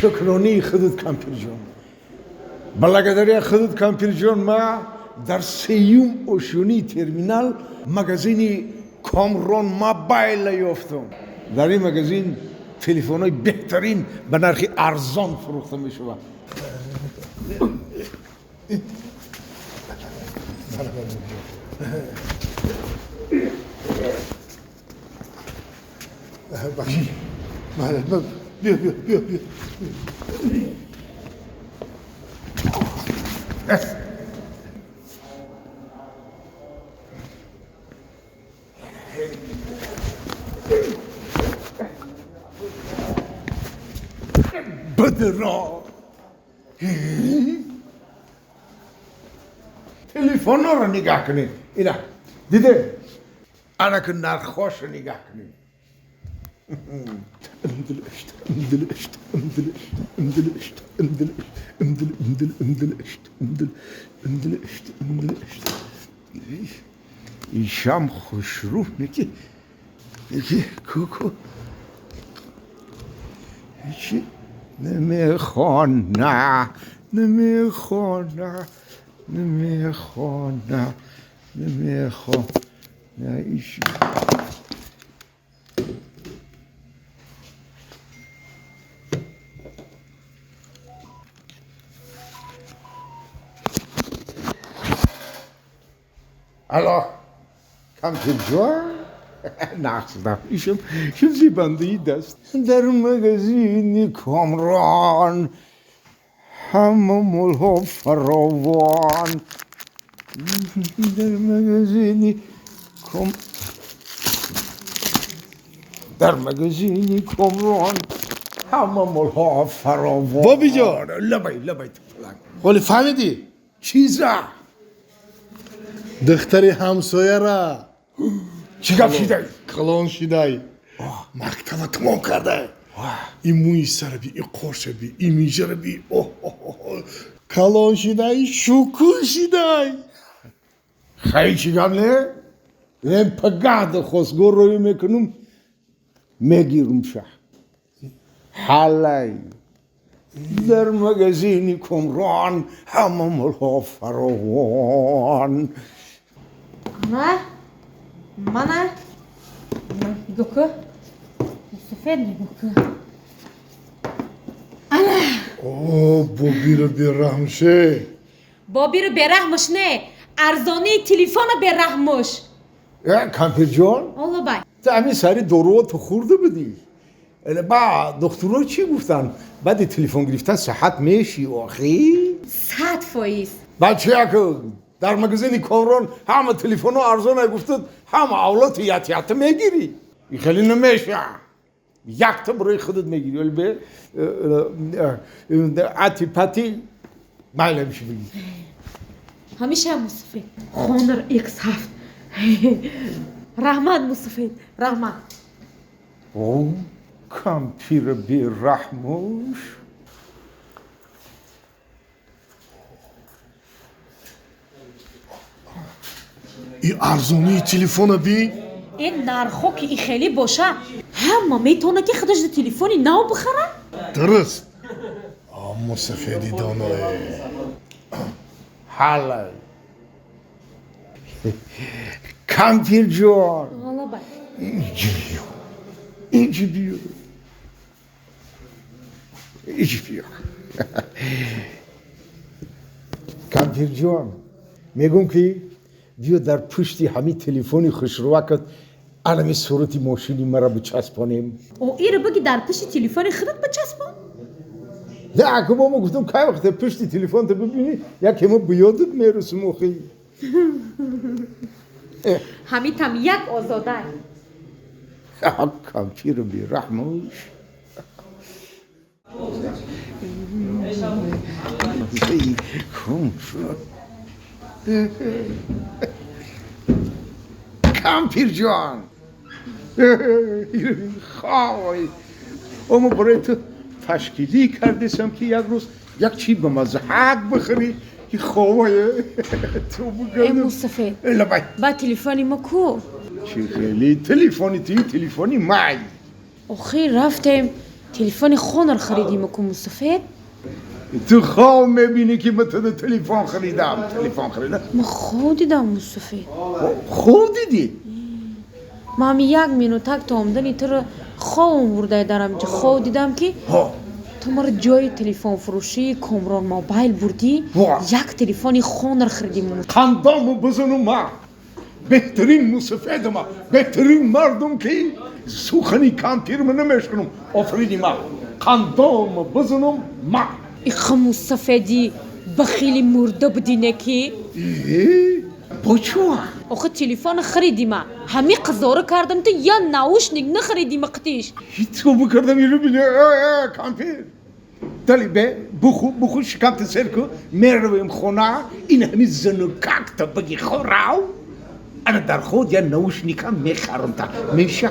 Шукронии худут, кампирҷон. Благодаря худут, кампирҷон, ма дар сеюм ошёнии терминал магазини Комрон Мобайла ёфтам. Дар ин магазин телефонҳои беҳтарин ба нархи арзон фурӯхта мешавад. Бахшиш, биё, биё, биё, биё. Бадро, телефонҳоро нигаҳ кунед. Ина диде, анаки нархҳошо нигаҳ кунед. امدلشت امدلشت امدلشت امدلشت امدلشت امدل امدل امدلشت امدل امدلشت امدلشت. ایشم خوشرو نکی نکی کوکو چی نمیخوانه نمیخوانه نمیخوانه نمیخوانه ایش. Алло, кампирҷон, нақс ишам шим зебандаи даст. Дар магазини Комрон ҳама молҳо фаровон. Дар магазини ком дар магазини Комрон ҳама молҳо фаровон. Бобиҷон! Лабай, лабай, тифлак. Ҳоли фаҳмидӣ? Чиза? Духтари ҳамсояра. Чӣ гап шидай? Калон шидай, мактаба тамом кардай. И мӯи сараби, и қошаби, и мижараби, калон шидай, шукур шидай. Хай, чӣ гап не? Ин пагаҳда хостгор рӯӣ мекунум, мегирумша. Ҳалай, дар магазини Комрон ҳама молҳо фаровон. Ана, мана, нигоҳ кун, мусафед, нигоҳ кун. Ана. О, бобиро бераҳмше. Бобиро бераҳмуш не, арзонии телефона бераҳмуш. Э, кампирҷон. Олобай. Ту ҳамин сари доруо ту хӯрда будӣ? Ба духтуро чӣ гуфтанд? Баъди телефон гирифтан сиҳат мешӣ охӣ? 100%. Бачаяку, дар магазини Комрон ҳама телефонҳо арзона гуфтуд, ҳама авлоти ятята мегирӣ. И хеле намеша. Якта барои худат мегирӣ, вале бе ати пати майла меши бигӣ. Ҳамеша, мусафед, Хонор X7. Раҳмат, мусафед, раҳмат. О, кампира бераҳмуш. И арзонии телефона би. Ин нархҳо ки и хеле боша, ҳама метавона ки худаш телефони нав бихара. Дуруст, аммо сафеди доное. Ҳалай, кампирҷон. Олабай. Иҷи биё, иҷи биё, иҷи биё. Кампирҷон, мегӯм ки биё дар пушти ҳамин телефони хушрӯакат анами сурати мошини мара бичаспонем. О, иро биги, дар пушти телефони худат бичаспон. Не, аку бо мо гуфтам, кай вақте пушти телефонта бибинӣ, яке мо биёдат мерасим охи. Ҳамитам як озодай. Кампиру бераҳмуш. Кум шуд. Кампирҷон, хой, омо барои ту ташкилӣ кардесам, ки як рӯз як чи ба мазҳак бихӯрӣ, ки ховае ту. Э, мусафед. Лабай. Ба телефони мо ку? Чӣ хеле телефони туи, телефони май. Охир рафтем. Телефони Хонор харидиму ку, мусафед. Ту хоб мебинӣ, ки ман туда телефон харидам, телефон харидам. Ман хоб дидам, мусафед. Хоб дидӣ? Ман ҳами як минутак то омадани туро хобам бурдай, дар ҳамҷа хоб дидам, ки ту маро ҷои телефонфурӯшии Комрон Мобайл бурдӣ, як телефони Хонор харидиму. Қандому бизану, ма беҳтарин мусафедама, беҳтарин мардум, ки сухани кампирма намешкунам. Офарини ма, қандому бизанум ма. Иха, мусафеди бахили мурда будине ки. Бо чӯ? Охи, телефон харидима, ҳами қазора кардам, ту я наушник нахаридима қитиш. Ҳеҷ бикардам, иру бини, кампир. Дали бе, буху, буху, шикамта сер ку, меравем хона, ин ҳами занукакта баги хорав, ана дар худ я наушника мехарам та. Меша?